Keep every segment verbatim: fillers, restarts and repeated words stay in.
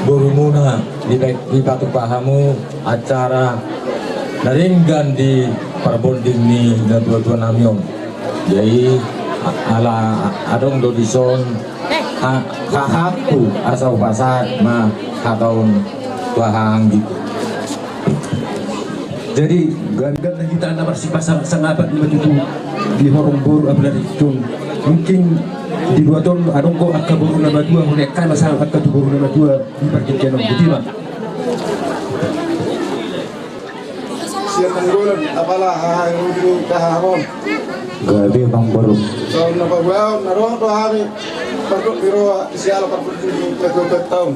borumuna, dipa-, dipatupa hamu acara na denggan di parbonding ni natuatua nami on. Jadi a-, ala adong do dison ha-, hahangku asa hupasahat ma hata on tu hahaanggi. Jadi ganggan na hita na marsipasang sangabat ma tutu di horong boru apalagi tun. Mungkin di luat on adong do angka boru na matua, hona angka na sa-, angka tu boru na matua di partingkian on. Jadi ma. Sian Nainggolan, apala haha rudini kahahamon. Gabe, Amang Boru. Songon na paboaon na roha do hami. Pardok di roha, siala pardok di roha, pardok di roha.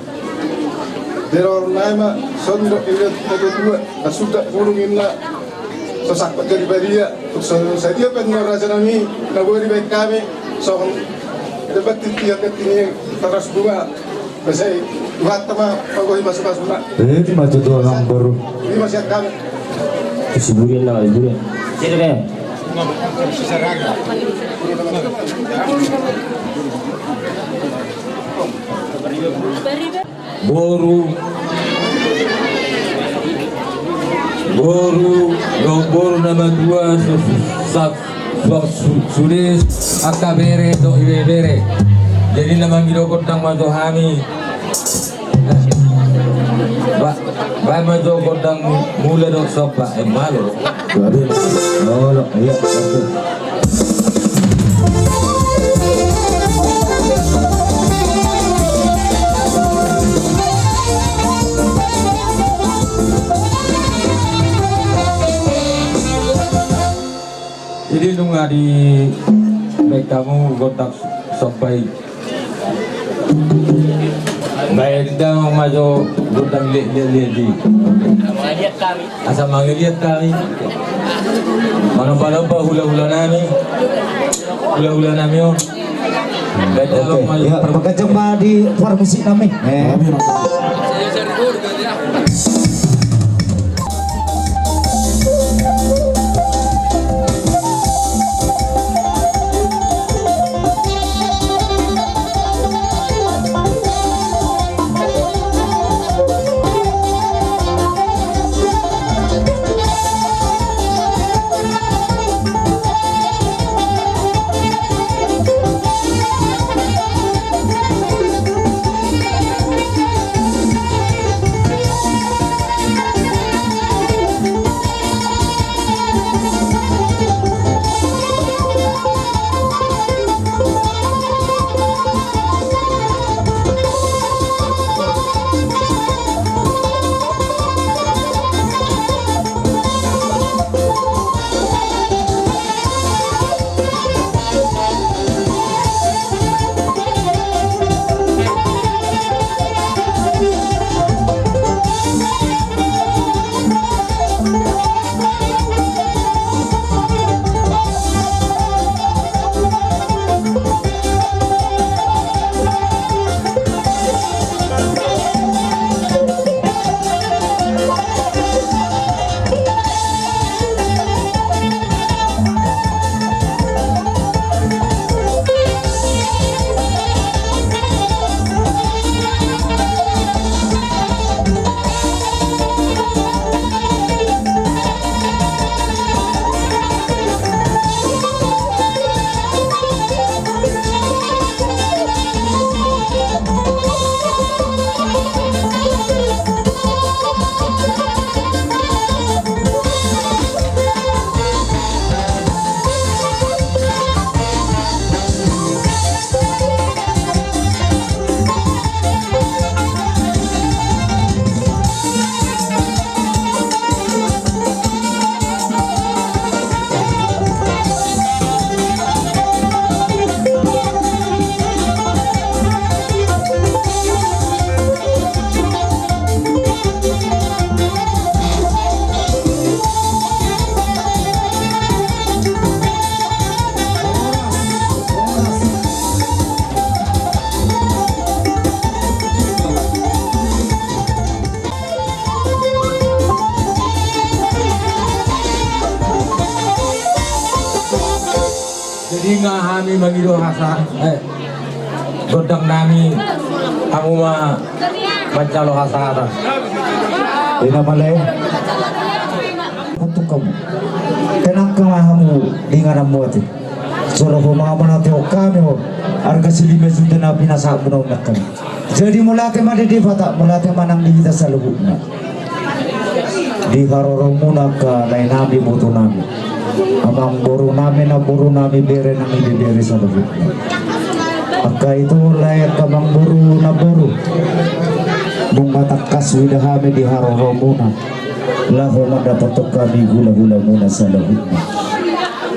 Di roha nai ma, sondok di roha, pardok di roha. Nasuda burung inna. Sosak jadi badia. Sosak dia pen raja nami. Na boi dibaen hami. Songon. Dapat tiap ketinggian. Teras bunga. Basa i, Tuhanta ma pagohi pasu-pasuna. Eh, ima tutu, Amang Boru. Ima sian hami. Siburian na, siburian. Sini, Bang. Boru. Boru, dohot boru na matua, sa-, sa-, Sude angka bere dohot ibebere. Jadi na mangido gondang ma tu hami. Ba, ba ma jo gondang mula dohot somba, eh, malo. Waduh, lolo, iya, oke. Jadi nunga dibaen hamu gondang somba i. Baen damang ma jo gondang liat-liat i. Asa mangiliat hami. Manomba-nomba hula-hula nami. Hula-hula nami on. Oke, ya, pangganjang ma di parmusik nami. Eh. Jadi nga hami mangido hasa, eh, gondang nami, hamu ma Manjalo hasahatan. Ina male. Untuk kamu. Tenang kama hamu di ingananmu ate. Jolo ho ma manatihon hami ho. Arga silima juta na pinasahatmuna on nangkin. Jadi mauliate ma di Debata, mauliate ma nang di hita saluhutna. Di haroromuna angka laenami, ibotonami, amangborunami, namborunami, berenami, ibebere saluhutna. Angka ito lae angka amangboru namboru. Nunga tangkas huida hami di haroromuna. Laho mandapothon hami hulahulamuna saluhutna.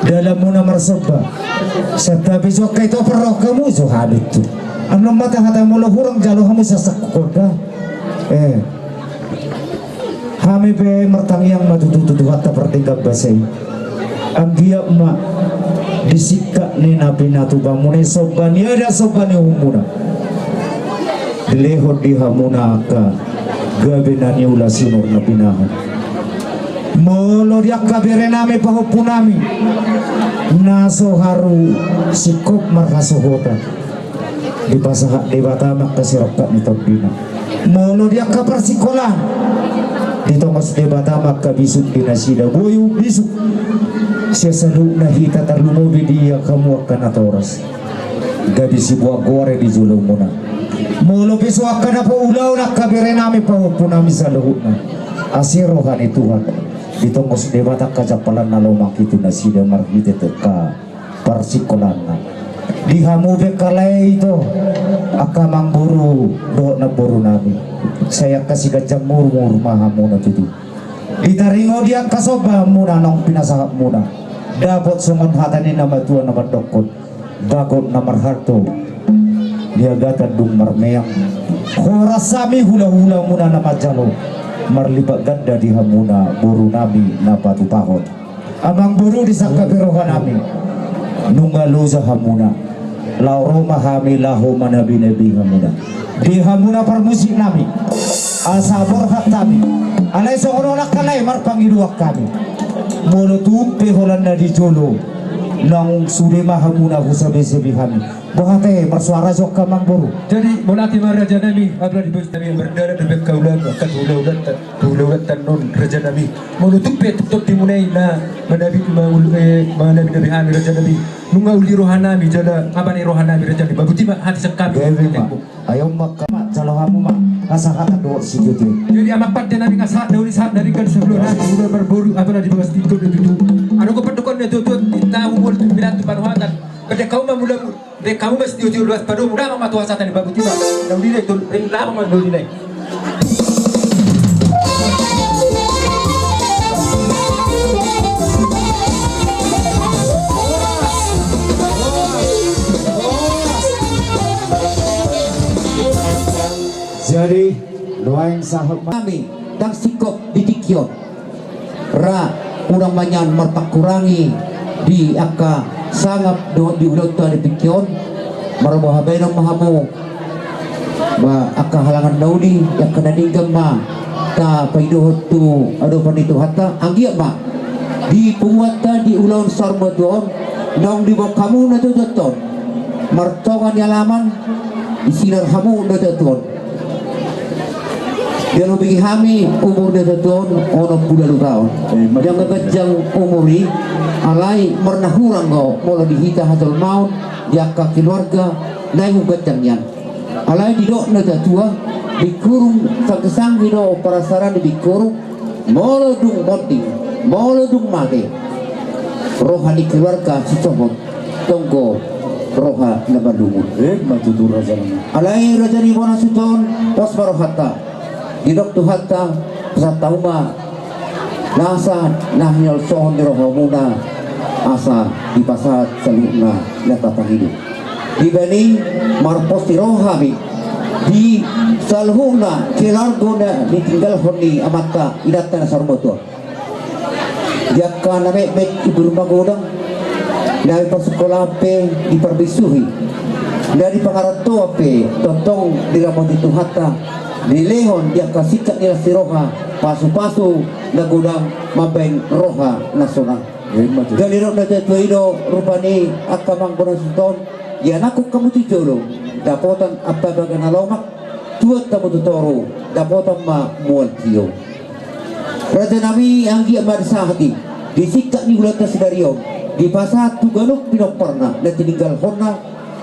Dalanmuna marsomba. Santabi jo angka ito, parrohahon hamu jo hami tu. Annon ma tahata molo hurang jalo hamu sasakku korda. Eh. Hami pe martangiang ma tutu tu Tuhanta pardenggan basa i. Anggiat ma di singkat ni na pinatubamuna i somba ni adat somba ni uhumuna. Dilehon di hamuna angka gabe na niula sinur na pinahan. Molo di angka berenami pahompunami na so haru singkop marhasohotan. Dipasahat Debata ma angka sirongkap ni tondina. Molo di angka parsikolaan, ditongos Debata ma angka bisuk di nasida, boyu bisuk. Sian saluhutna hita tarlumobi di hamu angka natoras. Gabe siboan goar di jolomuna. Molo pe so angka dapot ulaon angka berenami pahompunami saluhutna. Asi roha ni Tuhan. Ditongos Debata angka jampalan na lomak i tu nasida marhite angka parsingkolaanna. Di hamu pe angka lae ito, angka amangboru dohot namborunami. Sai angka siganjang umur ma hamuna tutu. Ditaringot di angka somba hamuna naung pinasahatmuna. Dapot songon hata ni na matua na mandokkon. Bagot na marhalto. Di agatan dung marmeang. Horas hami hulahulamuna na manjalo. Marlipat ganda di hamuna borunami na patupahon. Amangboru, disangkapi rohanami. Nunga loja hamuna. Laho ro ma hami laho manabiabi hamuna. Di hamuna parmusiknami. Asa borhat hami. Alai songon on angka lae marpangidoan hami. Molo tung pe holan na di jolo. Naung sude ma hamuna husabesabe hami. Boha ate, marsuara jo angka amangboru. Jadi, mauliate ma rajanami, apala di bos nami, mardalan dope angka ulaon, angka tu ulaon, tu ulaon annon rajanami. Molo tung pe tondimuna i na manabi, maul-, eh, manabiabi hami rajanami. Nunga uli rohanami, jala abani rohanami rajanami. Babuti ma hata sian hami. Gabe ma. Ayo ma angka amang, jalo hamu ma hasahatan dohot sitiotio. Jadi amang pandenami, nga sahat na uli, sahat na denggan, sahat na uli, sahat na marboru, apala di bos tingkol na tutu. Adong do pandohan ni natuatua, inna humul tu bilang tu panuhatan. Pande hamu ma mula mu, pande hamu ma sitiotio, luas padomu, damang ma tu hasahatan i, babuti ma. Na uli nai tol, ring damang ma na uli nai. Jadi, doaeng sahat ma- Nami, ndang singkop di tingki on. Ra, unang ma nian marpangkurangi di angka sangap dohot di ulaonta di tingki on. Marobo habaenon ma hamu, ba, angka halangan na uli, angka na denggan ma tapaidohon tu adopan ni Tuhanta, anggiat ma di punguanta di ulaon saur matua on, naung diboan hamu na tuatua on, martonga ni alaman, disinar hamu na tuatua on. Dialobingi hami umur na tuatua on onom pulu ualu taon. Eh, ma- Ndang ganjang umur i, alai marnahurang do molo di hita hajolmaon, di angka keluarga, naeng umganjang nian. Alai didok na tuatua, bingkurung, sanggisanggi do parasarana ni bingkurung, molo dung monding, molo dung mate, roha ni keluarga sisohot. Tonggo roha na malungun. Eh, ma tutu rajanami. Alai raja ni bona suton, pos ma rohanta. Didok Tuhanta, pasahat hamu ma nasa na hinalsohon ni rohamuna, asa dipasahat saluhutna na tapangido. Dibaen i marpos ni roha hami di saluhutna keluarga na ditinggalhon ni amanta inanta na saur matua. Di angka na metmet di boru magodang, na di parsikolaan pe diparbisuhi, na di pangarantoan pe tongtong diramoti Tuhanta, dilehon di angka singkat ni las ni roha, pasupasu na godang mambaen roha na sonang. Ima tutu. Jala didok na tuatua i do rupani angka amang bona suton, ianakhon hamu tu jolo dapotan ampa bagas na lomak, Tuat hamu tu toru, dapotan ma mual tio. Raja nami, anggiat ma disahat i, di singkat ni hulanta sadari on, dipasahat tu ganup pinomparna na tininggalhonna,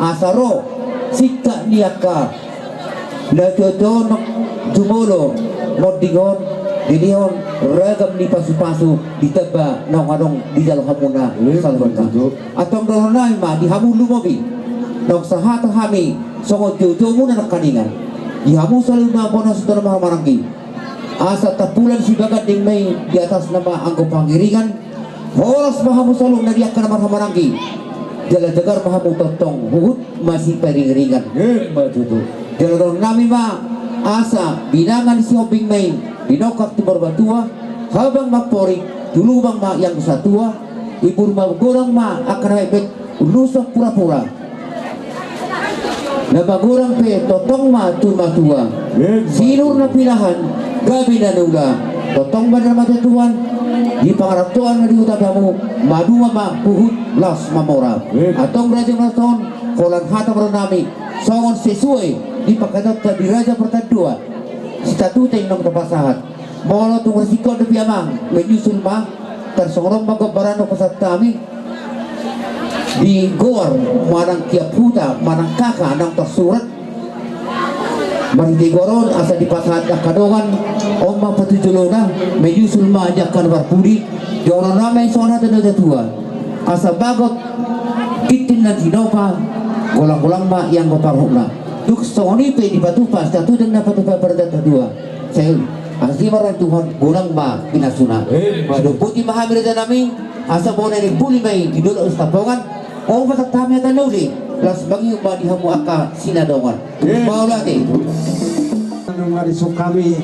asa ro singkat ni angka na tuatua on jumolo monding on, dilehon ragam ni pasupasu, ditamba naung adong dijalo hamuna. Antong dohonon nami ma di hamu lumobi, naung sahata hami songon joujou muna nangkaningan, di hamu saluhutna bona sutana marhahamaranggi, asa tampulan sibaganding ma i di atasna ma anggo pangiringan. Horas ma hamu saluhutna di angka na marhahamaranggi, jala jagar ma hamu tongtong huhut masiparingiringan. Ima tutu. Jala dohonon nami ma, asa binanga ni Sihombing ma i, binongkak tu Marbatua, habang ma amporik, tu lubang ma ianggo satua, ibur magodang ma angka na betbet, ulos purapura. Na magodang pe tongtong ma tu matua. Sinur na pinahan, gabe na niula, tongtong ma di na mata Tuhan, di pangarantoan na di huta hamu, maduma ma huhut las mamora. Antong raja manason, holan hata mardongan nami, songon sesuai di pangkataion di Raja Partanduan, sitatute i naung tapasahat. Molo tung singkop dope amang, menyusul ma, tarsongon on ma gombaran na pasahat hami, di goar manang kiap huta manang K K naung tarsurat, marhite goar on asa dipasahat angka dongan. On ma patujolona, menyusul ma di angka na parpudi. Dohonon nami songon hata ni natua-tua, asa bagot ginting na tinopa, golanggolang ma ianggo parhutna. Dung songon i pe dipatupa sitatute na patupa parhata ni natua-tua. Sai asi ma roha ni Tuhan, godang ma pinasuna. Ima. Sidohot boti ma hami raja nami, asa bona ni puli ma i di dolok Sitampongan. Olo, pasahat hami hata na uli, laos mangihut ma di hamu angka sinadongan. Ima. Mauliate. Nunga disungkun hami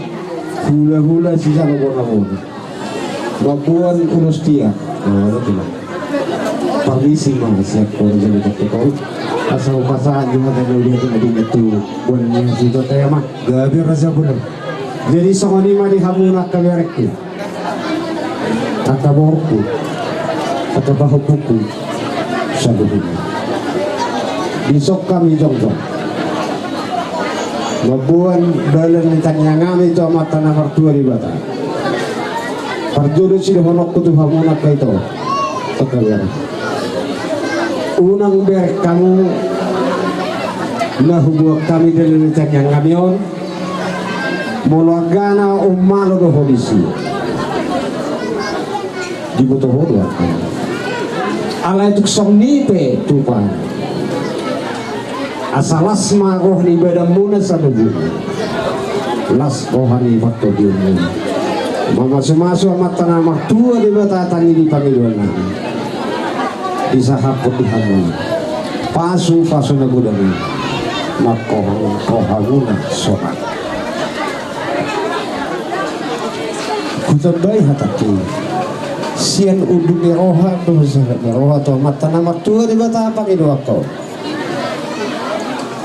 hulahula sijalo bona-bona. Mamboan ulos tiar. Nah, oke lah. Permisi ma siap kau jadi ketua. Asa hupasahat di hata na uli, hata na dingin tu bona ni hasuta taya ma. Gabe raja bener. Jadi songon i ma di hamu angka berengku, angka borungku, angka pahompuku saluhutna. Dison hami jongjong mamboan dalan ni tangiang nami tu Amanta na martua Debata. Parjolo sidohononku tu hamu angka ito, angka bereng, unang bereng hamu na huboan hami dalan ni tangiang nami on. Molo anggana ummalo do ho disi, diboto ho do angka. Alai tung songon i pe tupa, asa las ma roha ni badanmuna saluhutna, las roha ni partondionmuna. Mamasumasu Amanta na martua Debata tangihon pangidoan nami. Disahaphon di hamu pasupasu na godang i, mangkohor rohamuna sonang. Hutambai hatangki sian unduk ni roha dohot sahat ni roha tu Amanta na martua Debata pangidoanku.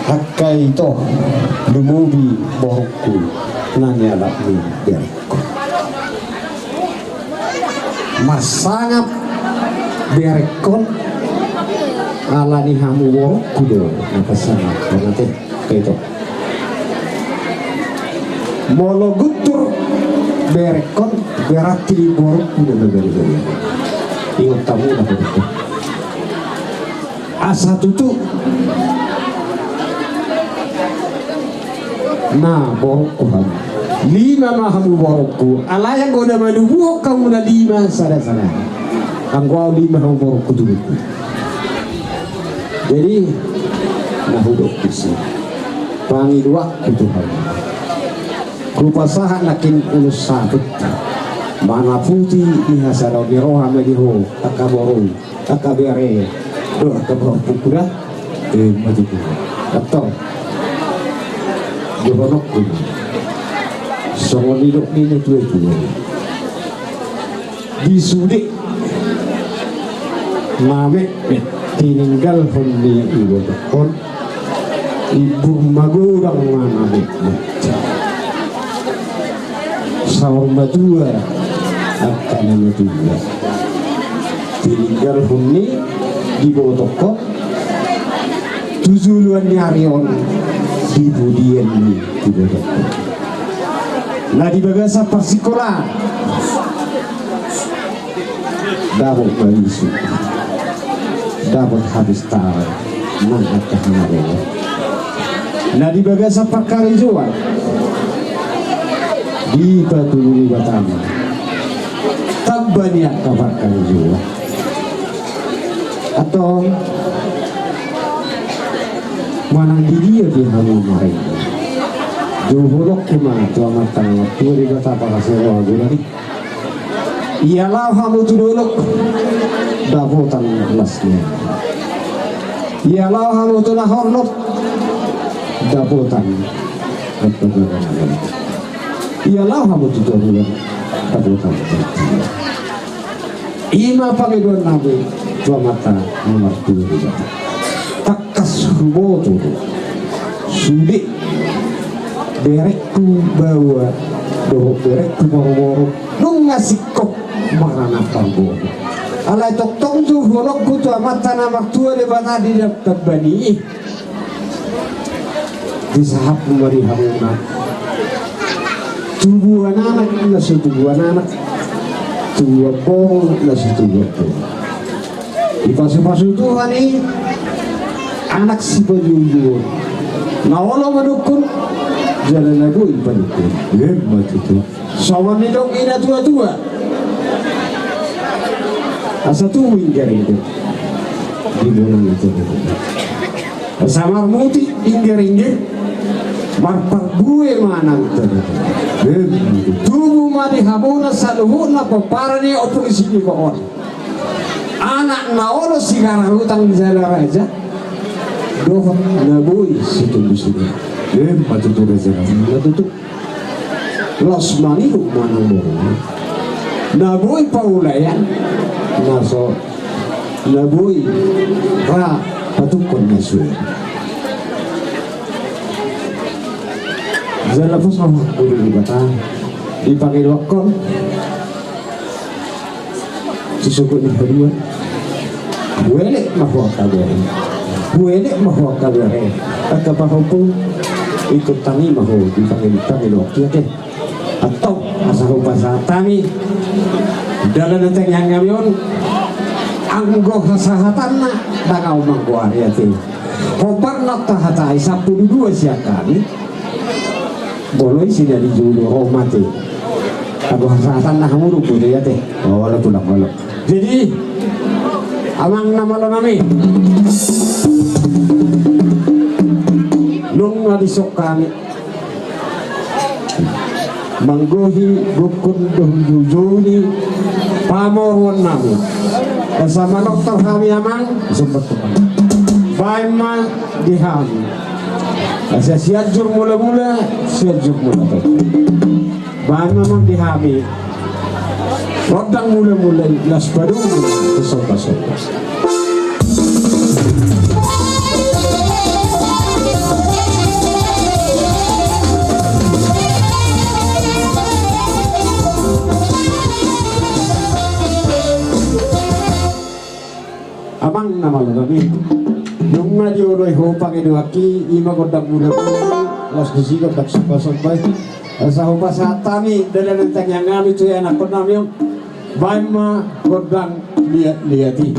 Angka ito, lumobi borungku na nialap ni berengku. Marsangap berengkon ala ni hamu borungku do na parsangap, angka ito. Molo guntur berengkon, berarti borungku do na bali-bali. Ingot hamu na borungku. Asa tutu na borungku hamu. Lima ma hamu borungku. Alai anggo na manubuhon hamu na lima sada-sada, anggo au lima hamu borungku tubuku. Jadi na hudok disi, pangidoanku tu hamu, hupasahat nangkin ulos saput manaputi di hasadaon ni roha ma di ho angka boru, angka bere dohot angka pahompuku da. Ima tutu. Antong dohononku songon nidok ni natua-tua, di sude na metmet tininggalhon ni ibotohon, imbur magodang ma na metmet. Saur matua angka na matua tininggalhon ni ibotohon, tu joloan ni ari on di pudian ni Na di bagasan parsikolaan, dapot maisu, dapot habistaran, nang angka hamagoan. Na di bagasan parkarejoan, dipatudu Debata ma tamba ni angka parkarejoan. Antong, manang di dia pe hamu marende, jou holongku ma tu Amanta na martua Debata parasi roha godang i. Ia laho hamu tu dolok, dapotan las ni ari. Ia laho hamu tu na hornop, dapotan angka dongan na gabe. Ia laho hamu tu toruan, dapotan partia. I ma pangidoan nami tu Amanta na martua Debata. Tangkas huboto do sude berengku baoa dohot berengku boruboru nunga singkop maranak parboru. Alai tongtong do holongku tu Amanta na martua Debata di tamba ni i. Disahapku ma di hamuna tubuan anak na so tubuan anak, tubuan boru na so tubuan boru. Dipasupasu Tuhan i anak sipajuonjuon, na olo manungkun jala na boi panungkun. Emma tutu. Songon nidok ni natuatua, asa tubu ingger-ingger di bona ni tubu. Asa marmutik ingger-ingger, marparbue ma nang tubu. Tubu ma di hamuna saluhutna pomparan ni ompung Sidihoon. Anak na olo sigararutang jala raja dohot na boi situmbu suda. Emma tutu raja. Emma tutu. Laos mangido ma nang boru na boi paulaean, na so na boi ra patungkon na sude. Jala pos ma huhut Debata dipangidohon. Sisukut ni haduan. Huelek ma ho angka bere. Huelek ma ho angka bere. Angka pahompu, ingkon tangi ma ho di pangidoan, pangidoan i ate. Antong asa hupasahat hami dalan ni tangiang nami on. Anggo hasahatanna ndang ahu manggoari ate. Hombar na tahatai sampulu dua sian hami. Molo isi na di jolo ro ma ate. Anggo hasahatanna hamu do pute ate. Olo tulang olo. Jadi amang na malo nami, nunga dison hami manggohi gokhon dohot joujou ni pamoruon nami. Asa manortor hami amang, baen ma di hami. Asa Sianjur Mulamula, Sianjur Mulato. Baen ma amang di hami gondang mulamula i, laos padomu tu sombasomba. Amang na malo nami, nunga dioloi ho pangidoanki, i ma gondang mulamula i, laos disi gondang sombasomba i. Asa hupasahat hami dalan ni tangiang nami tu ianakhon nami on. Baen ma gondang liatliat i.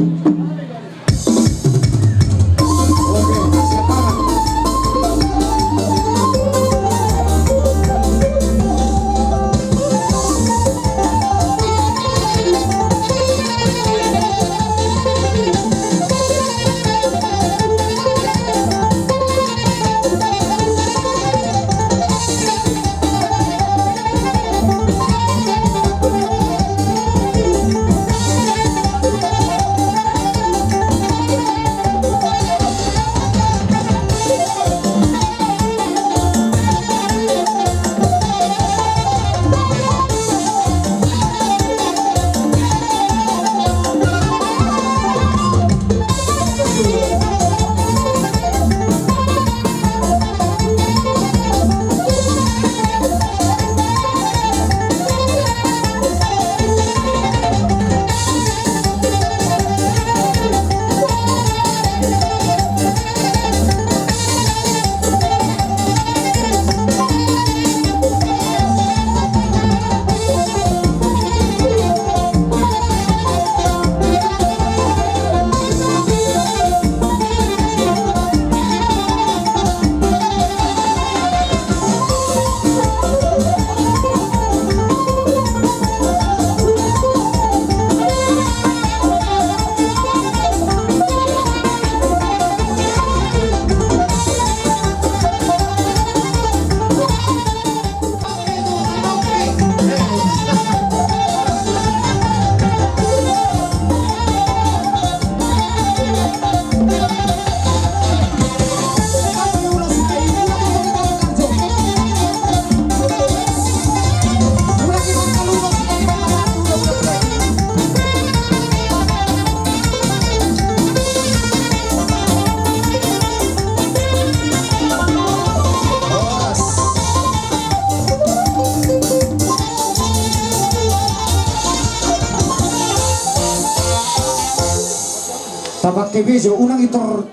Pakke bejo unang itor.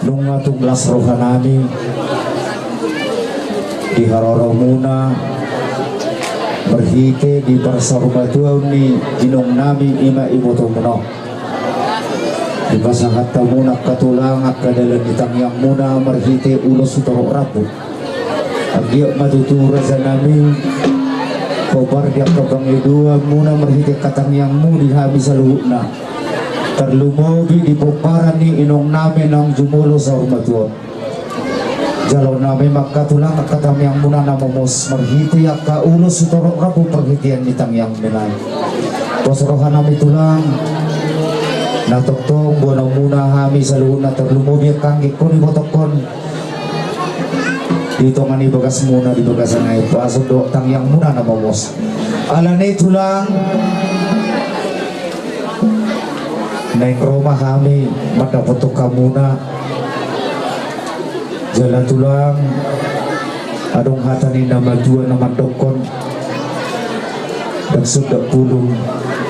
Nunga tung las rohanami di haroromuna marhite di parsaurmatuaon ni inongnami ima ibotomuna on. Dipasahat hamuna angka tulang angka dalan ni tangiangmuna marhite ulos sitorop rambu. Anggiat ma tutu rajanami hombar di angka pangidoanmuna marhite angka tangiangmu di hami saluhutna. Tarlumobi di pomparan ni inongnami naung jumolo saurmatuaon. Jalonami ma angka tulang angka tangiangmuna na momos marhite angka ulos sitorop rambu parhitean ni tangiangmuna i. Pos rohanami tulang. Na tongtong boanonmuna hami saluhutna tarlumobi angka anggikkon ibotokkon di tonga ni bagasmuna di bagasan aek, pasu dohot tangiangmuna na momos. Alani tulang, naeng ro ma hami mandapothon hamuna. Jala tulang, adong hata ni na matua na mandokkon, ndang sundat pulung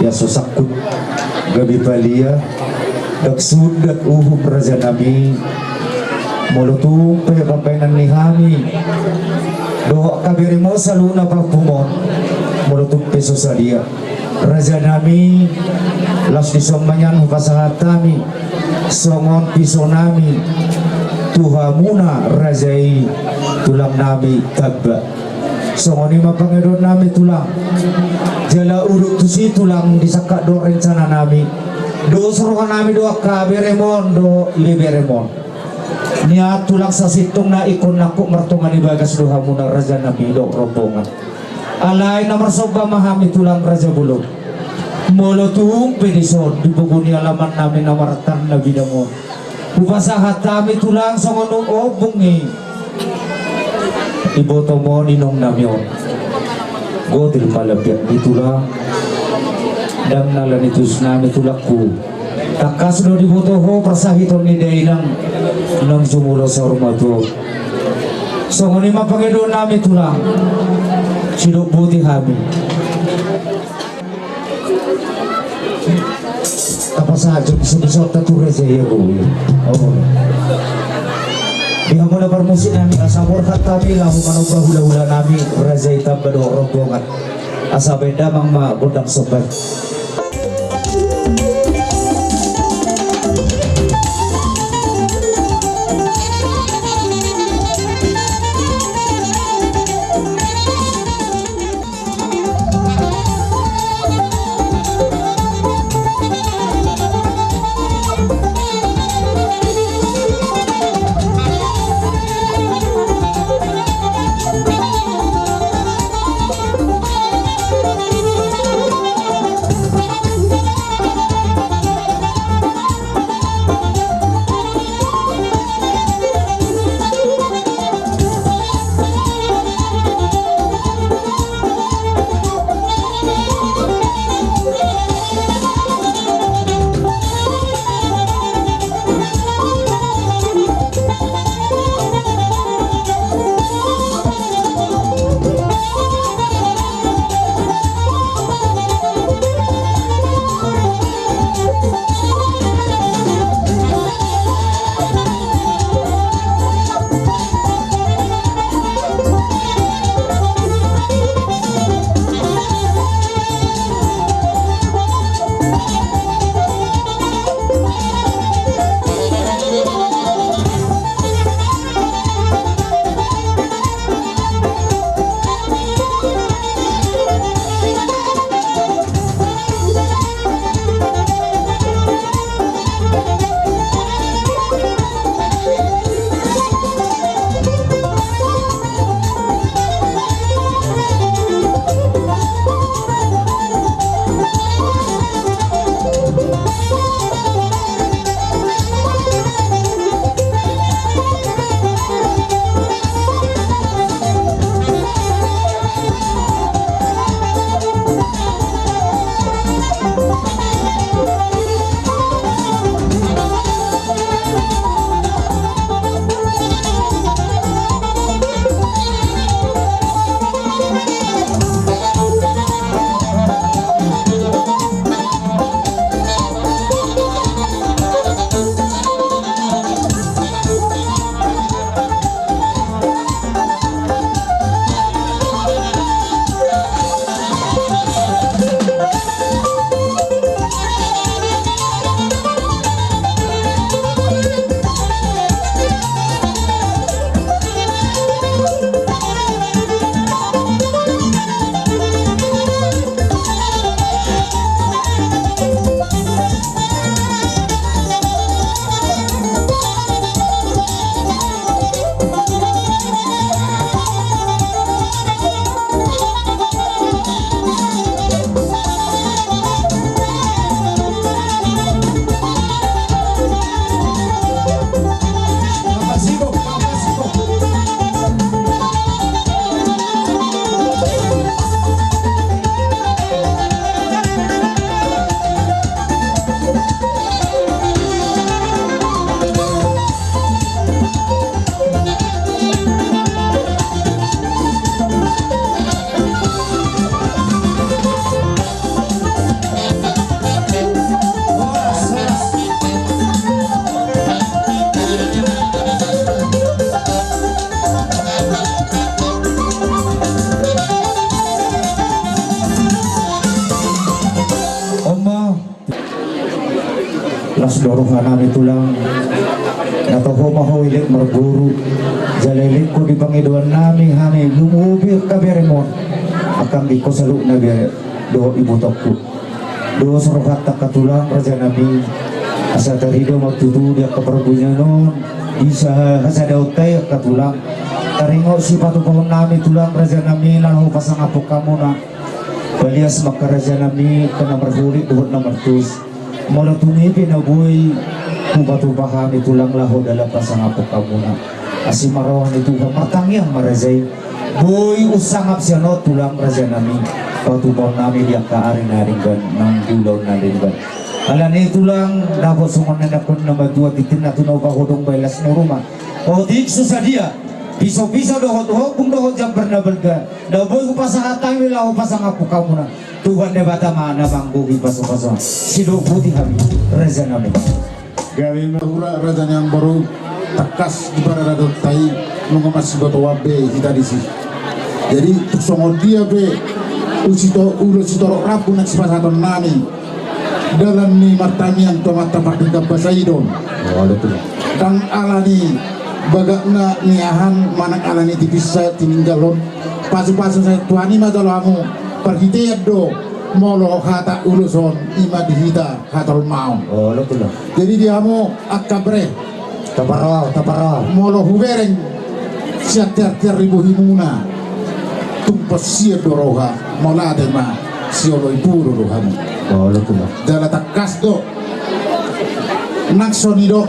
ia so sangkut gabe palia, ndang sundat uhum rajanami. Molo tung pe pambahenan ni hami dohot angka beremon saluhutna parpumon, molo tung pe so sadia, rajanami, laos dison ma nian hupasahat hami songon pisonami tu hamuna raja i, tulangnami Tamba. Songon i ma pangidoannami tulang. Jala udut tusi tulang disangkap dohot rencananami, dos rohanami do angka beremon dohot ibeberemon. Nian tulang sasintongna ingkon nangkok martonga ni bagas do hamuna rajanami dohot rombongan. Alai na marsomba ma hami tulang raja bolon. Molo tung pe dison di pogu ni alamannami na martarna bidang on, hupasahat hami tulang songon ombung i ibotom on inongnami on. Gotil ma lampion ni tulang. Ndang na ala ni tusnami tulangku. Tangkas do diboto ho parsahiton ni dainang naung jumolo saurmatua on. Songon i ma pangidoannami tulang. Sidok boti hami. Tapasahat jo bisok-bisokta tu raja i, ago i. Di hamuna parmusiknami asa borhat hami laho manomba hula-hulanami raja i Tamba dohot rombongan. Asa baen damang ma gondang somba i. Las do roha nami tulang, na toho ma ho elek marboru, jala elek ho di pangidoan nami hami lumobi angka beremon, angka anggi ho saluhutna bere dohot ibotongku. Dos rohanta angka tulang raja nami, asa tarida ma tutu di angka parbunion on, di sa-, hasadaonta i angka tulang. Taringot sipatupaon nami tulang raja nami na laho pasangaphon hamuna. Palias ma angka raja nami, angka na marholit dohot na martus. Molo tung i pe na boi hupatupa hami tulang laho dalan pasangaphon hamuna. Asi ma roha ni Tuhan, martangiang ma raja i. Boi husangap sian on tulang raja nami, patupaon nami di angka ari na denggan, nang di ulaon na denggan. Alani i tulang, dapot songon na nidok ni natuatua, tintin na tuna upa hodong baen las ni ruma. Otik so sadia, pisopiso dohot ombun dohot jambar na balga, na boi hupasahat hami laho pasangaphon hamuna. Tuhan Debata ma na manggohi pasupasu. Sidok boti hami raja nami. Gabe ma hula raja ni amboru, tangkas di paradatonta i, nunga masibotoan be hita disi. Jadi tung songon dia pe ulos sito-, ulos sitorop rambu na sipasahaton nami, dalan ni martangiang tu Amanta Pardenggan Basa i do on. Ndang alani bagak na niahan manang alani tipisna tininggalhon. Pasupasu sian Tuhan i ma jolo hamu, parhitean do molo hata ulos on i ma di hita hatolmaon. Jadi di hamu angka bere, taparau, taparau. Molo hubereng sian tiartiar ni bohimuna, tung posian do roha, mauliate ma, sioloi puru do hamu. Jala tangkas do nang so nidok,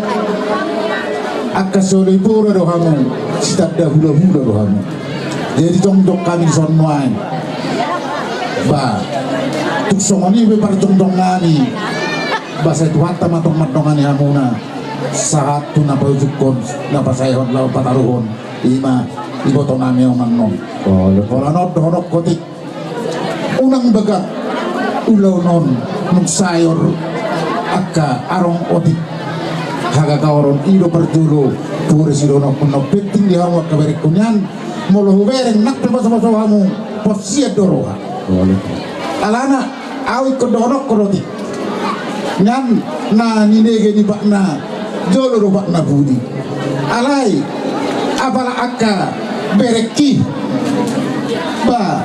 angka sioloi puru do hamu, sitanda hulahula do hamu. Jadi jongjong hami dison nuaeng. Ba tung songon i pe parjongjong nami, ba sai Tuhanta ma tong mandongani hamuna sahat tu na paujunghon, na pasaehon laho pataruhon, i ma iboto nami on annon. Holan on dohononku, otik. Unang bagak ulaon on nung sae on angka arong, otik. Hagagaoron i do parjolo, pure sidohononku, na penting di hamu angka berengku nian, molo hubereng nang pe pasupasu hamu, posian do roha. Alana, au ingkon dohononku, otik. Nian na ninege ni patna, jolo do patna pudi. Alai apala angka berengki, ba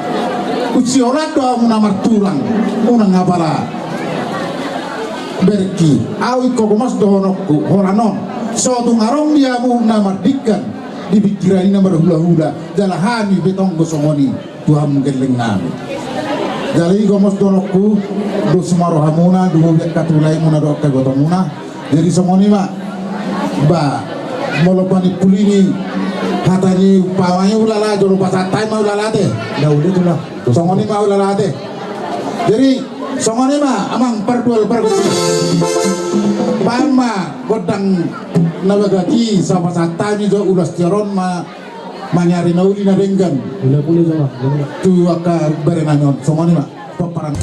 unsihol do hamu na martulang, unang apala berengki. Au ingkon gomos dohononku, holan on, so tung adong di hamu na mardingkan di pingkiran i na marhulahula, jala hami pe tong do songon i tu hamu gelleng nami. Jala i gomos dohononku, dos ma rohamuna, lumobi angka tulaimuna dohot angka ibotomuna. Jadi songon i ma, ba molo panimpuli ni hata ni umpama i, hulala, jolo pasahat hami ma, hulala, ate. Songon i ma, hulala, ate. Jadi songon i ma amang pardual pargonsi. Baen ma gondang na bagak i, sai pasahat hami jo ulos tiar on ma. Mangiari na uli na denggan. Ula pule jora. Tu angka bere nami on, songon i ma. Pomparan.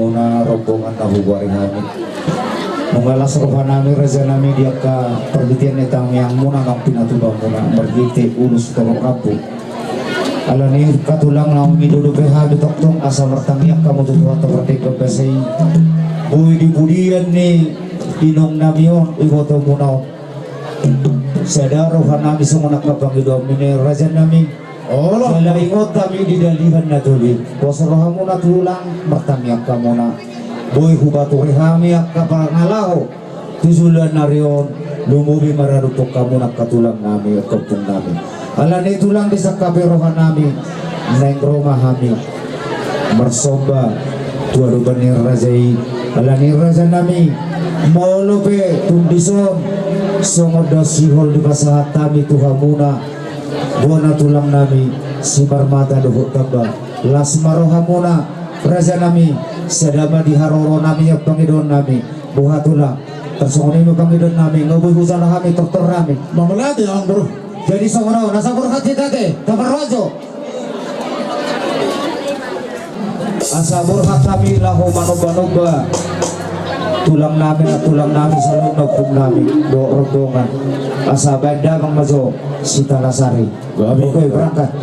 Muna rombongan na hugoari hami. Nunga las rohanami rajanami di angka parbutian ni tangiangmuna naung pinatupaonmuna marhite ulos torop rambu. Alani i angka tulang, naung mindo dope hami tongtong asa martangiang hamu tu Tuhanta pardenggan basa i. Boi di pudian ni inongnami on ibotomuna on, sada rohanami songon angka pangidoanmi ni rajanami. Olo. Jala ingot hami di dalihan na tolu i. Pos rohamuna tulang, martangiang hamuna. Boi hupature hami angka pangalaho tu joloan ni ari on, lumobi maradophon hamuna angka tulangnami, angka ompungnami. Alani i tulang, disangkapi rohanami, naeng ro ma hami marsomba tu adopan ni raja i. Alani i rajanami, molo pe tung dison songon daon sihol dipasahat hami tu hamuna, bona tulangnami, Simarmata dohot Tamba, las ma rohamuna rajanami, sada ma di haroronami, pangidoannami. Boha tulang, tarsongon i ma pangidoannami, nga boi hujalo hami tortor hami. Mamala di amang boru. Jadi songon on, asa borhat hita ate, taparrojo. Asa borhat hami laho manombanomba tulangnami, tulangnami saluhutna, ompungnami dohot rombongan. Asa baen damang ma jo Sitalasari. Oke, berangkat.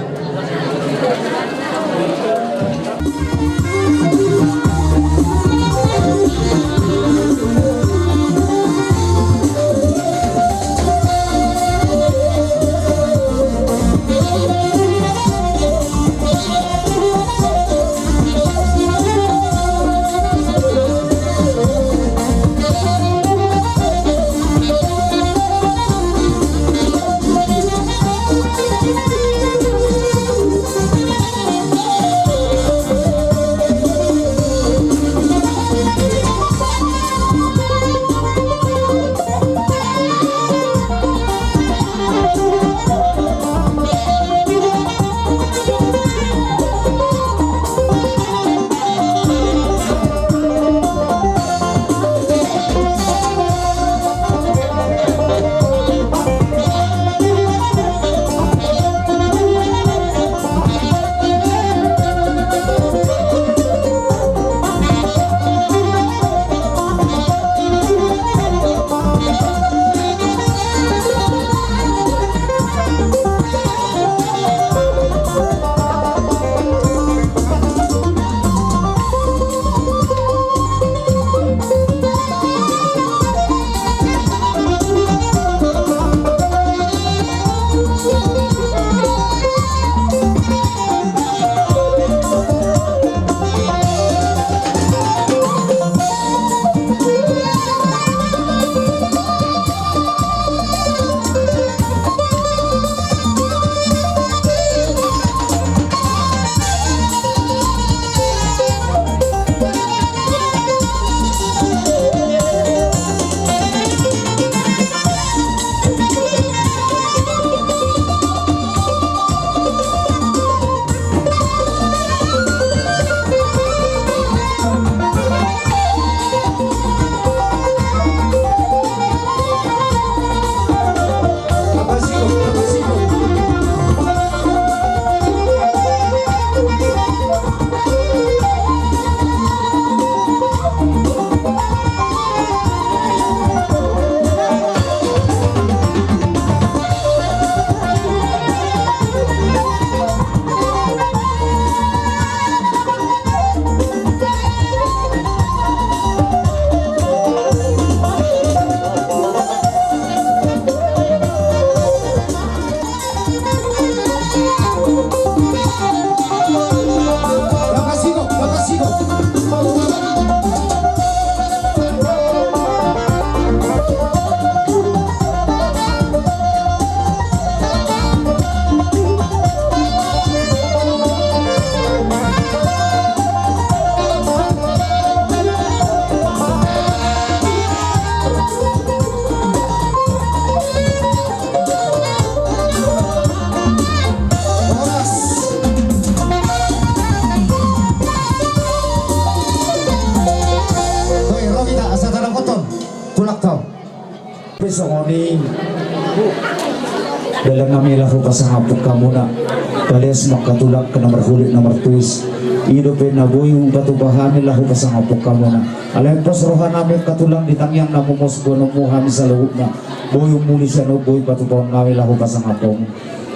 Horas. Oi, ro hita, asa tadok oton. Tulak tau. Pe songon i, dalan nami laho pasangaphon hamuna. Paleas ma angka tulang, angka na marhulit na martuis. I dope na boi hupatupa hami laho pasangaphon hamuna. Alai pos rohanami angka tulang di tangiang na momos boanonmu hami saluhutna. Boi umuli sian on boi patupahon nami laho pasangaphonmu.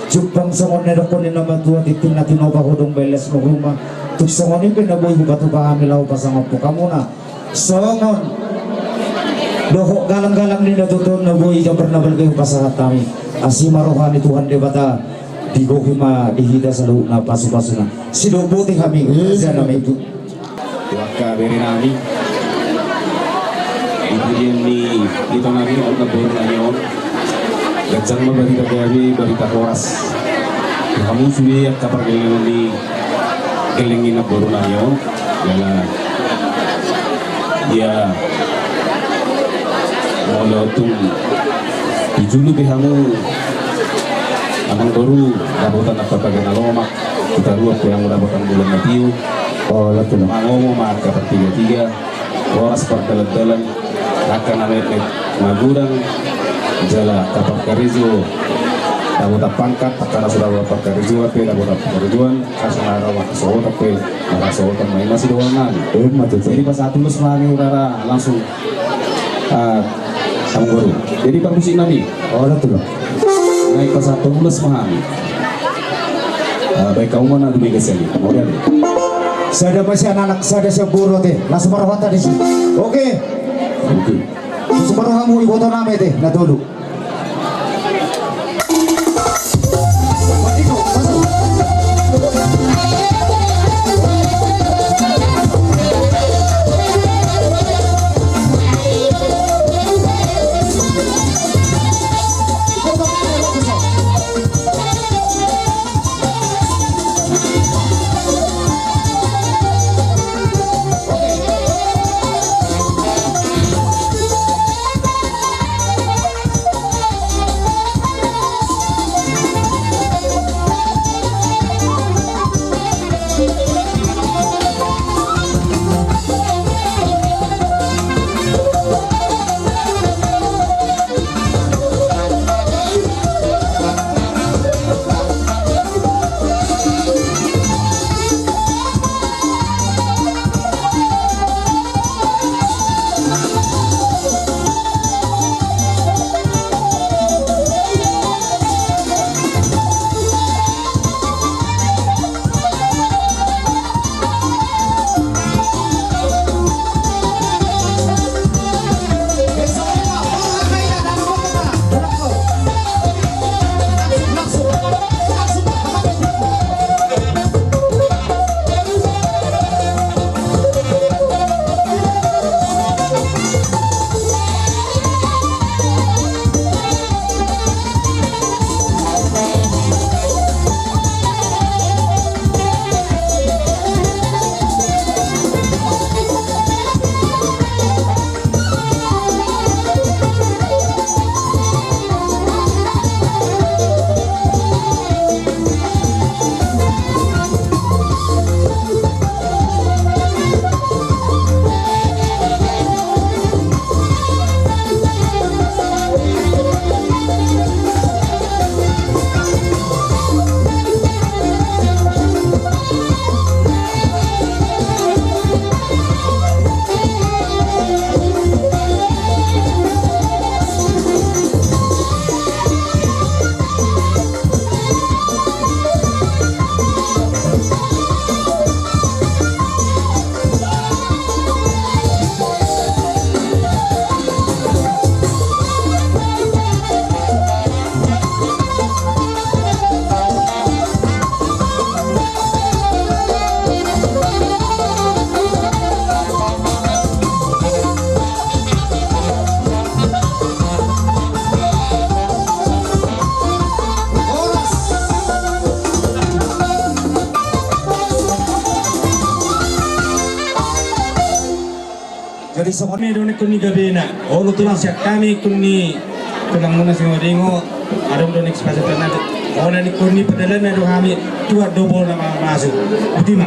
Jumpang songon na nidokkon ni na matua, tintin na tinopa, hodong baen las ni ruma. Tung songon i pe na boi hupatupa hami laho pasangaphon hamuna. Songon dohot galang-galang ni na tutu na boi jambar na balga i hupasahat hami. Asi ma roha ni Tuhan Debata, digohi ma di hita saluhutna pasupasuna. Sidok boti hami. Iya. Raja nami. Tu angka bere nami, di pudian ni ito nami on, na boru nami on. Ganjang ma barita gabe, barita horas tu hamu sude angka pargellengon ni gelleng ni na boru nami on. Jala ia molo tung tu julu pe hamu amangboru dapotan na papaga na lomak, tu toruan pe hamu dapotan bulan na tio. Olo, tulang. Mangomo ma angka partiga-tiga, horas pardalan-dalan, angka na metmet magodang, jala angka parkarejo dapotan pangkat, angka na so dapotan parkarejoan pe dapotan parkarejoan, angka so na ro manghasohotan pe manghasohotan, ma i ma sidohonon nami. Ima tutu. Jadi pasahat ulos ma hami, rara langsung. Ah, amangboru. Jadi parmusik nami. Olo, tulang. Naeng pasahat ulos ma hami. Ah, baen hamu ma na dumenggan sian i. Mauliate. Sada ma sian anak, sada sian boru ate. Langsung ma rohanta disi. Oke. Oke. Langsung ma rohamu iboto nami ate. Na tolu. Jadi songon i do nangkin ni gabena. Olo tulang, sian hami nangkin ni tulangmuna si Madingo. Adong do nangkin sipasahaton nami. Olo nangkin ni pardalanan do hami. Tuat do bola ma masuk. Boti ma.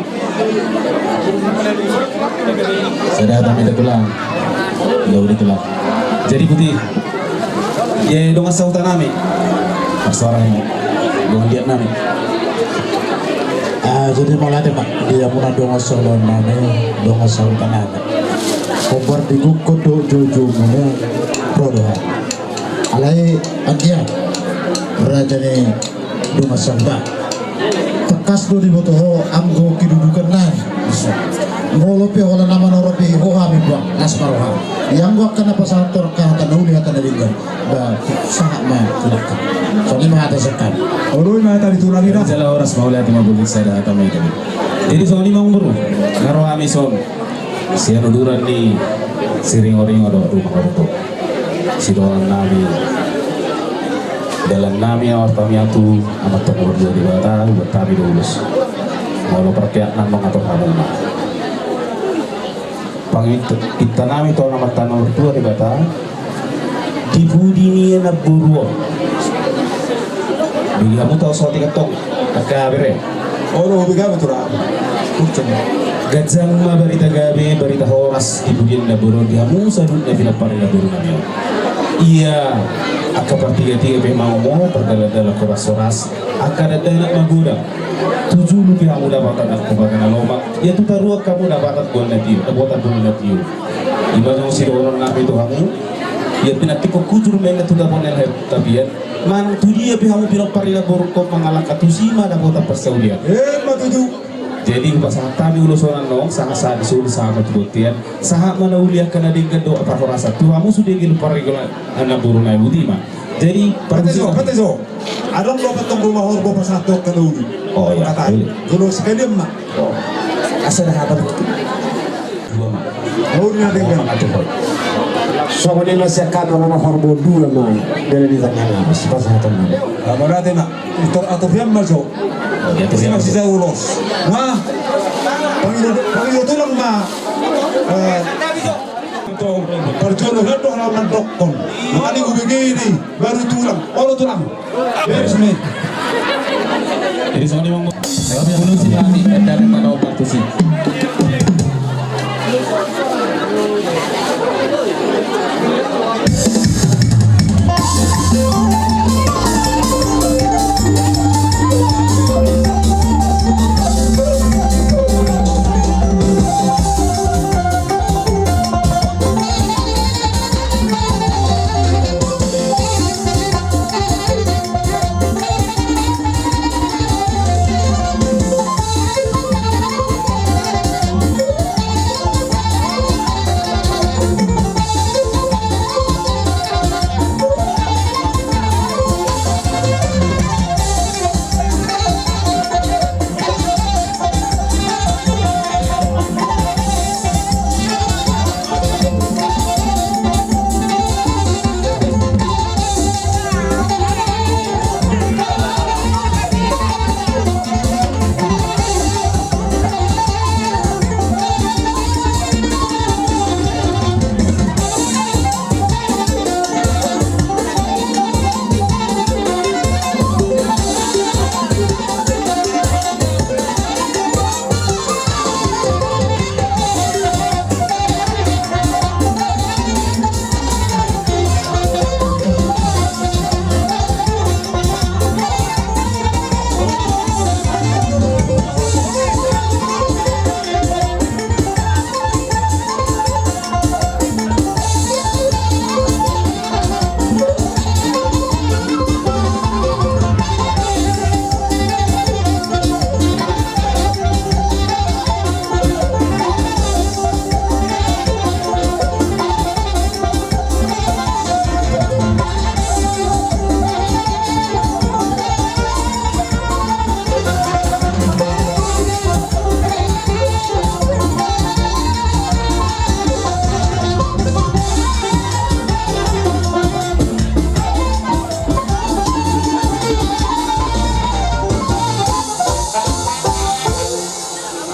Sada hami da tulang. Ia uli tulang. Jadi boti. Ia dongan sahuta nami. Marsuara nami. Dongan liat nami. Ah, Jadi mauliate ma di hamuna dongan sahuta nami, dongan sahuta nami. Hombar di gukon do joujou muna, ro do hami. Alai anggiat raja ni dongan sahuta. Tangkas do diboto ho anggo kedudukan nami. Molo pe holan na manorop i ho hami buang, las ma roha. Ia anggo angka na pasahat tu angka hata na uli, hata na denggan. Ba, sahat ma tu angka. Songon i ma hata sian hami. Olo, i ma hata ni tulang i da. Jala horas, mauliate ma, bulung sada hata ma i da. Jadi songon i ma, amangboru, nga ro hami son sian uduran ni Siringoringo dohot Rumahorbo. Sidohonon nami, dalan nami, aor tamiang tu Amanta na martua Debata, hubuat hami do ulos. Molo parpeak nami mangatur hamu ma. Panginta nami tu Amanta na martua Debata, di pudi ni namboru on. Bege hamu taon saotik antong, angka bere. Olo, hubege hamu tulang. Ganjang ma barita gabe, barita horas di pudi ni namboru on di hamu saluhut na pinompar ni namboru nami on. Ia angka partigatiga pe mangomo, pardalandalan horas-horas, angka dakdanak magodang. Tu julu pe hamu dapatan angka baga na lomak, ia tu toruan hamu dapatan boan na tio, dapotan boan na tio. I ma songon sidohonon nami tu hamu, ia pinantikhon hujur ma inna tu dapot ni tapian, manang tu dia pe hamu pinompar ni namboru on mangalangka, tusi ma dapotan parsaulian. Emma tutu. Jadi hupasahat hami ulos on annon, sahat-sahat ni solu sahat ma tu bontean, sahat ma na uli angka na denggan dohot parhorasan tu hamu sude pinompar ni namboru nami, boti ma. Jadi, pate jo, pate jo. Adong do pe tong Rumahorbo pasahat tu angka na uli. Oh, iya. Jolo sekalian ma. Oh. Asa da hata. Dua ma. Na uli na denggan. Songon i ma sian hami Rumahorbo dua ma. Dala di tangihon ma, sipasahaton ma. Mauliate ma. Atur, atur hian ma jo. Oh, iya, atur hian ma jo. Masijalo ulos. Nga. Pangido, pangido tulang ma. Eh. Antong, parjolo hian do halaman dokkon. Mangani hubege i, baru tulang. Olo tulang. Beres ma i. Jadi songon i ma. Jadi songon i ma. Jadi songon i ma.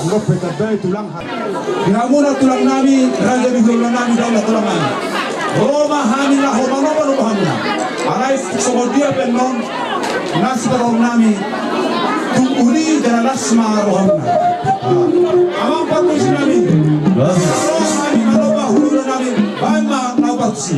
Anggo pe tanda i tulang. Di hamuna tulang nami, raja ni hulahula nami, daulat tulang nami. Ro ma hami laho manopa-nopa hamuna. Alai songon dia pe annon, na sitaruhon nami, tung uli jala las ma rohamuna. Amang pargonsi nami. Las. Ro hami manopa hulahula nami, baen ma laho pargonsi.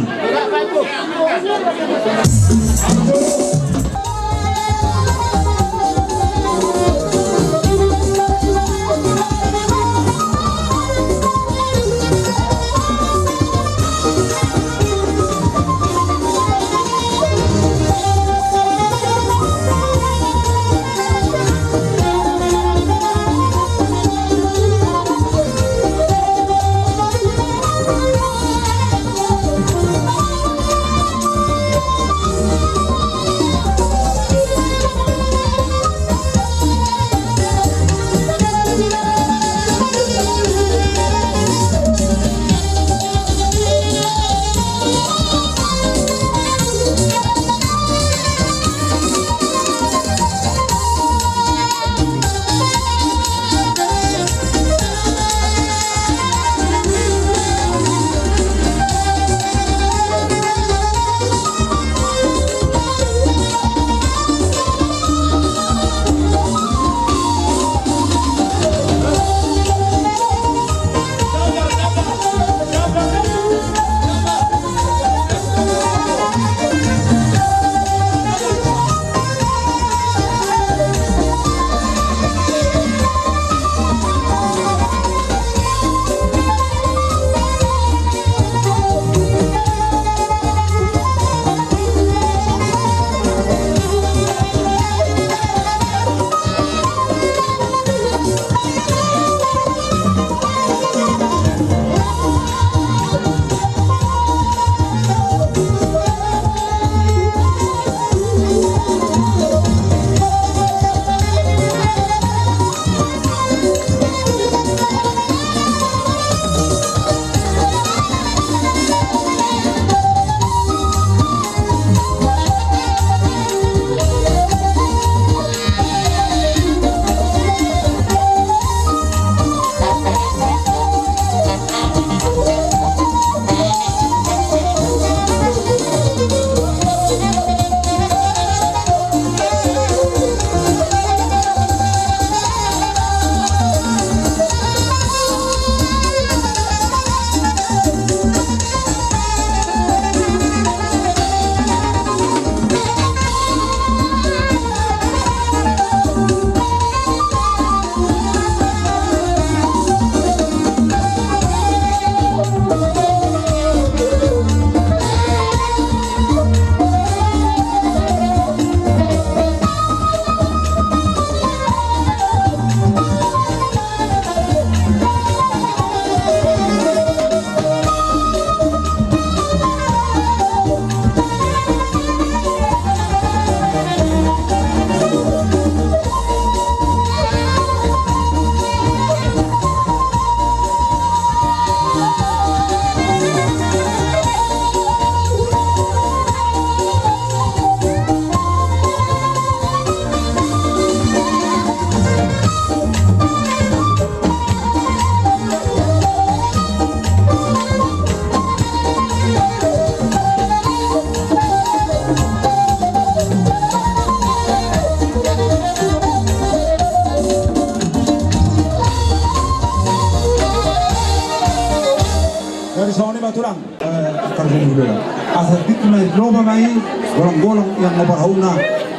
Tulang, eh, karjani hula. Asa tit ma i loba ma i, golanggolang ian na parhauna.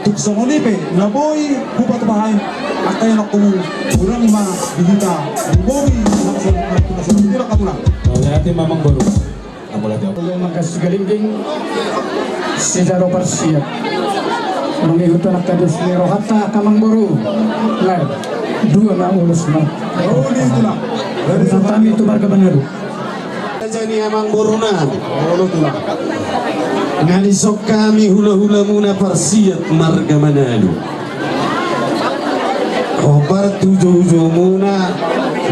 Tung songon i pe na boi hupatupa hami angka ianakhonmu, hurang ma di hita di boi na songon i. Tulang, tulang. Mauliate ma amangboru. Mauliate. Mangkasi galingging. Sijalo parsiat. Mangihut anak kadus ni rohanta amangboru. Lae, dua ma ulos ma. Urusan hami tu marga Manalu. Raja ni amangborunami. Olo, tulang. Nga dison hami hulahulamuna parsiat marga Manalu. Hombar tu joujoumuna,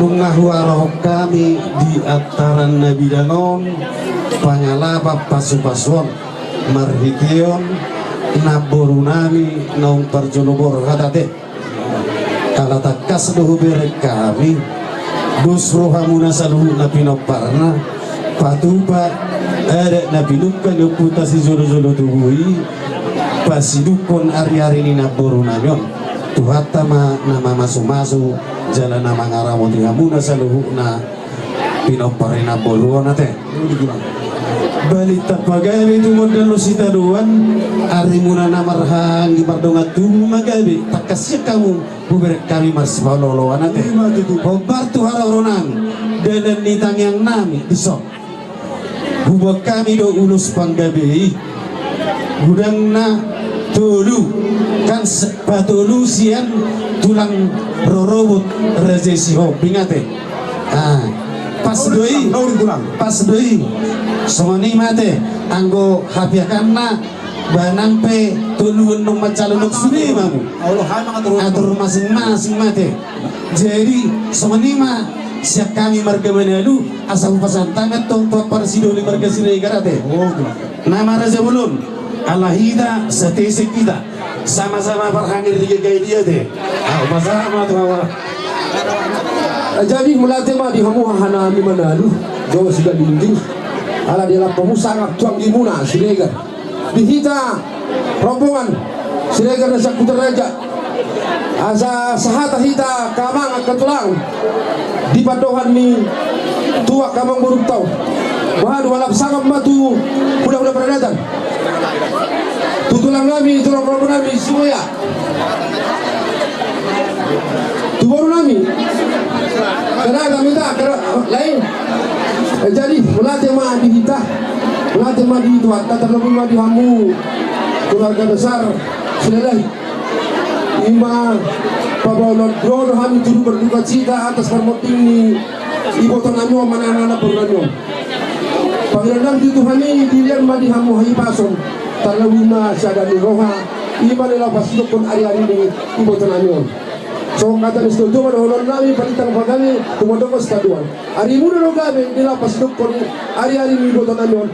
nunga huharohon hami di antaran na bidang on, pangalapan pasupasuon marhiteon namborunami naung parjolo borhat ate. Ala tangkas do hubereng hami dos rohamuna saluhutna pinomparna, patupa adat na pinungka ni ompunta sijolojolo tubu i, pasidunghon ariari ni namborunami on. Tuhanta ma na mamasumasu jala na mangaramoti hamuna saluhutna pinompar ni namboru on ate. Balintang pagabe tumundalhon sitadoan, arimuna na marhahaanggi mardongan tubu ma gabe, tangkas sian hamu hubereng hami marsipaolooloan ate. Ima tutu. Hombar tu haroroan nami, dalan ni tangiang nami dison. Huboan hami do ulos panggabe i. Godang na tolu, kan se-, patolu sian tulang rorobot Raja i Sihombing ate. Ah, pas do i, pas do i. Songon i ma ate, anggo hapiakanna, ba nang pe tolu annon mancalonhon sude ma hamu. Atur masing-masing ma ate. Jadi songon i ma sian hami marga Manalu, asa hupasahat hami antong tu ampara sidoli marga Siregar ate. Na maraja bolon, ala hita satesek hita, sama-sama parhangir di gagahi dia te. Au pasahat ma tu hawa. Jadi mauliate ma di hamu hahanami Manalu, jo sigalingging. Ala dialap hamu sangap tu anggimuna Siregar. Di hita rombongan Siregar na sian Kuta Raja. Asa sahata hita angka amang angka tulang di pandohan ni tua angka amangborunta on. Bahen do alap sangap ma tu hulahula paradaton. Tu tulang nami, tu rombongan nami Siboya. Tu boru nami. Karena kami tak kira lain. Eh, jadi mauliate ma di hita. Mauliate ma di Tuhanta, tarlobi ma di hamu keluarga besar Silalahi. Ima paboa na ro do hami turut berduka cita atas parmonding ni iboto nami on manang anak boru nami on. Pangidoan nami tu Tuhan i, dilehon ma di hamu hahipason, tarlobi ma sada ni roha, ima na laho pasidunghon ariari ni iboto nami on. Songon hata ni situa-tua ma dohonon nami, balintang pagabe tumundalhon sitadoan. Arimuna do gabe na laho pasidunghon ariari ni iboto nami on.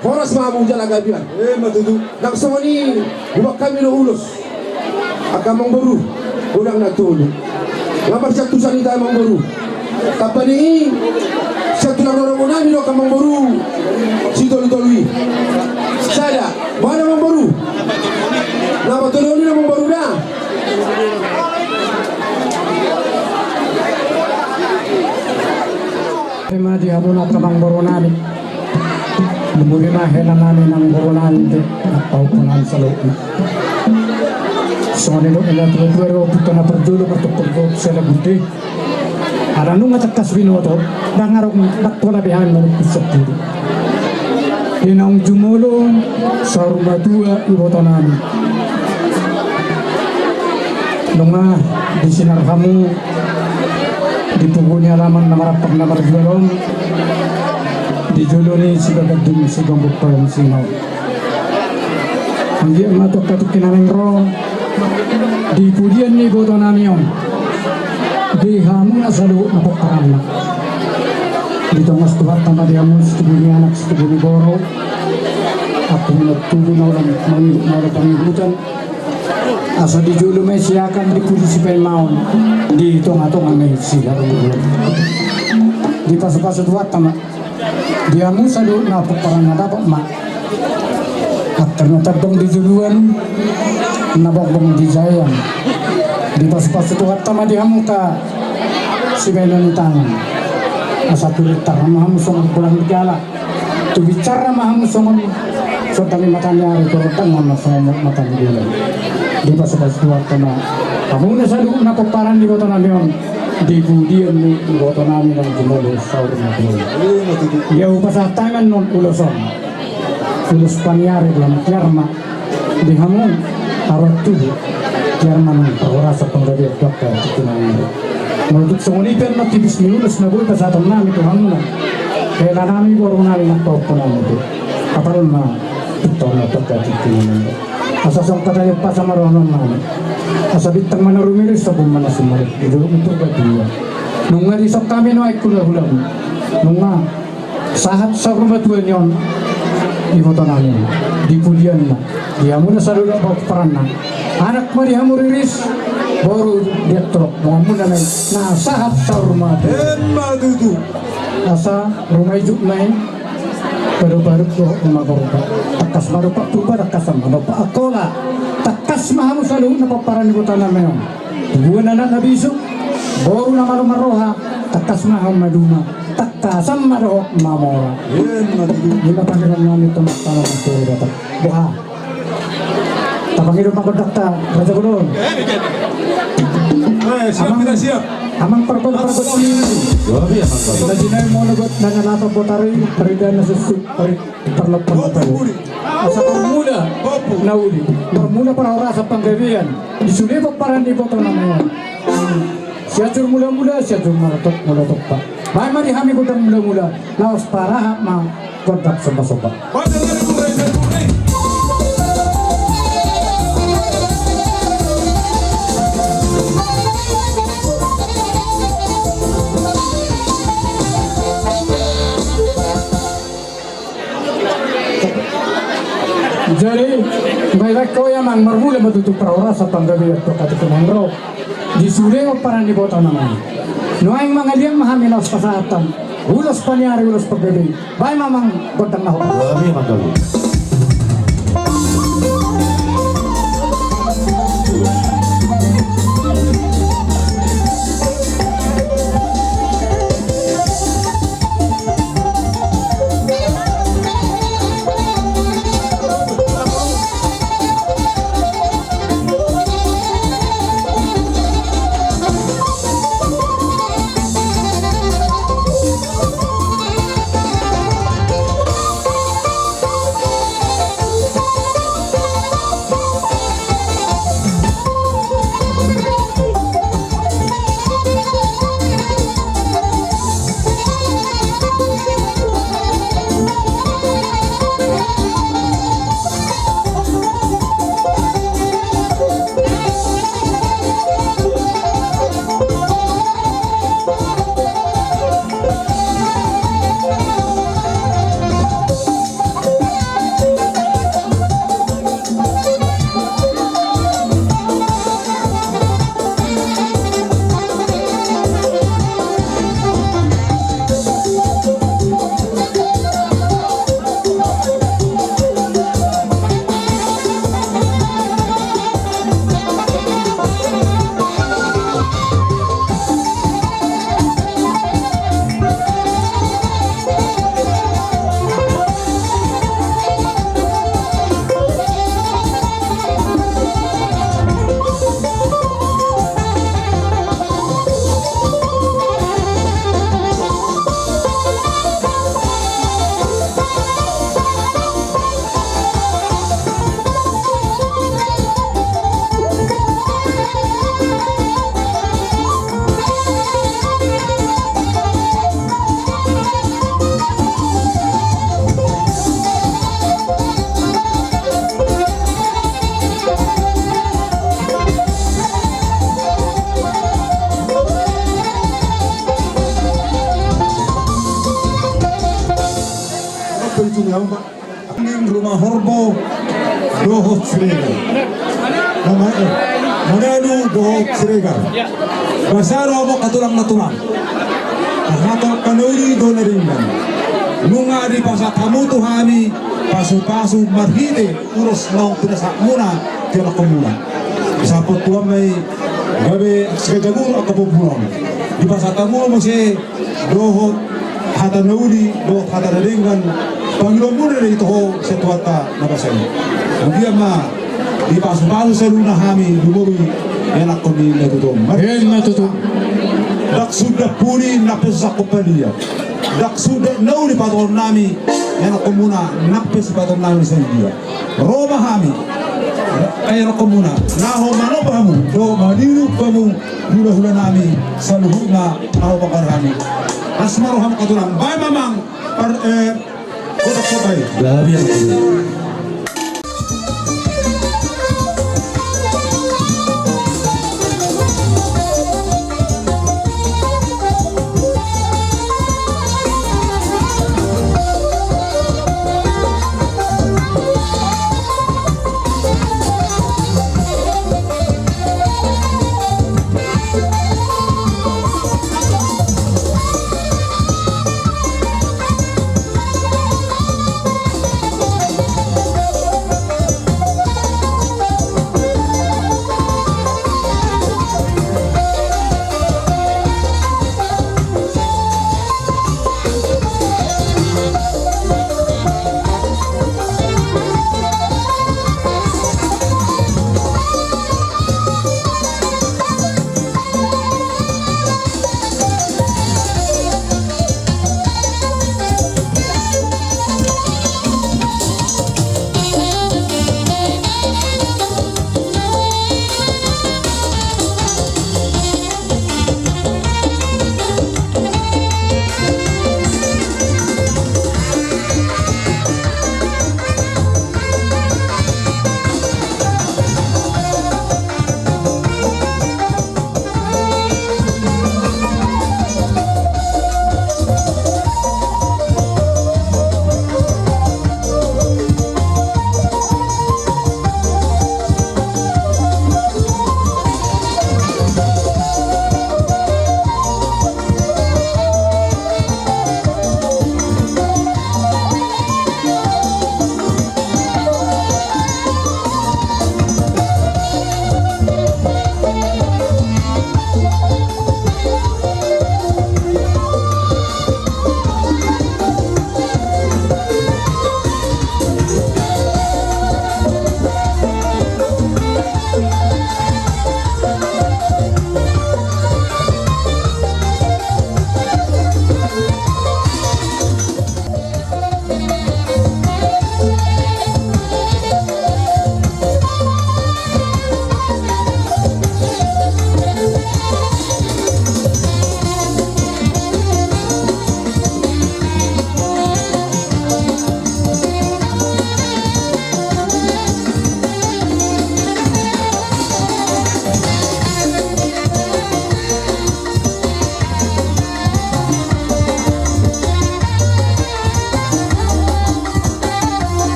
Horas ma hamu jala gabe ma. Ima tutu. Nang songon i huboan hami do ulos. Angka amangboru, godang na tolu. Nga marsiantusan hita amangboru. Tamba ni i, sian tulang rorobot nami do angka amangboru sitolutolu i. Sada, mana amangboru? Na patoluhon i do amangboru da. Ima di hamuna angka amangboru nami. Lumuri ma hela nami nang boru nami, nang pahompu nami saluhutna. Songon i do, hela tua-tua do, puta na parjolo, martopot do, sela gude. Ala nunga tangkas binoto, ndang adong, ndang pola be hami manungkun sampulu. Di naung jumolo, saur matua, iboto nami. Nunga disinar hamu di pugu ni alaman na marampang na marjual on, di jolo ni sibagading sigomgom palang sinau. Anggiat ma tu angka tingki na naeng ro di pudian ni iboto nami on, di hamu na saluhut na pomparanna. Ditongas Tuhanta ma di hamu situbu ni anak, situbu ni boru, angka na tubu na olo mangihut, na olo pangihutan. Asa di jolo ma i siakan, di pudi sipaimaon, di tonga-tonga ma i siharunggulan. Dipasupasu Tuhanta ma di hamu saluhut na pomparanna, dapot ma angka na tadong di joloan, na bongbong di jaean. Dipasupasu Tuhanta ma di hamu angka sibahenon ni tangan. Asa turintar ma hamu songon bolang ni gala. Tu binsarna ma hamu songon sonang ni mata ni ari, tu rondang ma songon mata ni bulan. Dipasupasu Tuhanta ma hamuna saluhutna pomparan ni iboto nami on, di pudian ni iboto nami na jumolo saur matua i. Ia hupasahat hami annon ulos on, ulos paniari, di hamu tiar ma, di hamu haroan tubu, tiar ma nang parhorasan panggabean tu angka tingki na maroro. Molo tung songon i pe annon tipis ni ulos na boi pasahaton nami tu hamuna, hela nami, boru nami, nang pahompu nami tu apala na pinta on na tu angka tingki na maroro. Asa songon hata ni umpasa ma dohonon nami: Asa bintang ma na rumiris, ombun ma na sumorop di dolok ni Purbatua. Nunga dison hami nuaeng hulahulam, nunga sahat saur matua ni on iboto nami on, di pudianna, di hamuna saluhut pomparanna. Anak ma di hamu riris, boru di anturop, donganmuna na i, na sahat saur matua. Emma tutu. Asa ruma ijuk na i, padopadop dohot ruma porba. Tangkas ma dompak purba, tangkasan ma dompak angkola. Tangkas ma hamu saluhutna pomparan ni iboto nami on, tubuan anak na bisuk, boru na malo marroha. Tangkas ma hamu maduma, tangkasan ma dohot mamora. Emma tutu. Ima pangidoan nami tu Amanta na martua Debata. Boha? Tapangido ma gondangta, Raja Godang. Eh, siap, amang, kita siap. Amang pargonsi, pargonsi. Jadi na i molo buat nanya lapa botari, parida na susu, pari-, parlok, parlok. Asa parmula na uli, parmula parhorasan panggabean di sude pomparan ni iboto nami on. Sianjur mulamula, Sianjur mula tok-, mula tompa. Baen ma di hami gondang mulamula, laos parahap ma gondang sombasomba. Jadi, baen ma ho, amang, marmula ma tutu parhorasan panggabean tu angka tingki na ro di sude pomparan ni iboto nami on. Nuaeng mangaliat ma hami laos pasahathon ulos paniari, ulos panggabean. Baen ma, amang, gondang na hot. Gabe, amang, gabe. Apa itu ni, Pak? Angin Ruma Horbo dohot Siregar. Nama, eh, Manado dohot Siregar. Basa do amang hatulang na tulang, hata na uli do na denggan. Nunga dipasahat hamu tu hami pasupasu marhite ulos naung pinasahatmuna tu anakkonmuna. Sahat tu hamu ma i, gabe sigajagung angka pomparan. Dipasahat hamu muse dohot hata na uli dohot hata na denggan Pangidoanmuna do i tu ho sian Tuhanta na basa i. Anggiat ma dipasupasu saluhutna hami lumobi ianakhon ni natuatua. Emma tutu. Ndang suda pudi nang pe sangkop padia. Ndang suda na uli patoranmuna ianakhonmuna nang pe sipatoranmuna sadia. Ro ma hami ianakhonmuna laho manopa hamu dohot mangido hamu hulahulanami saluhutna laho pangkar hami. Las ma roham angka tulang, baen ma amang. Par, eh, kotak sopa i. Gabe ya.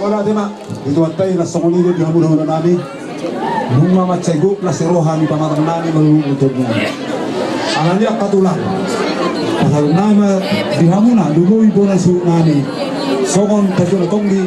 Mauliate ma di Tuhanta i, las songon i do di hamu dohonon nami. Nunga mansai gok las ni roha ni pamatang nami maluluhut nami. Alani i angka tulang, pasahat nami ma di hamuna, lumobi bona ni suhut nami, songon pajolo tonggi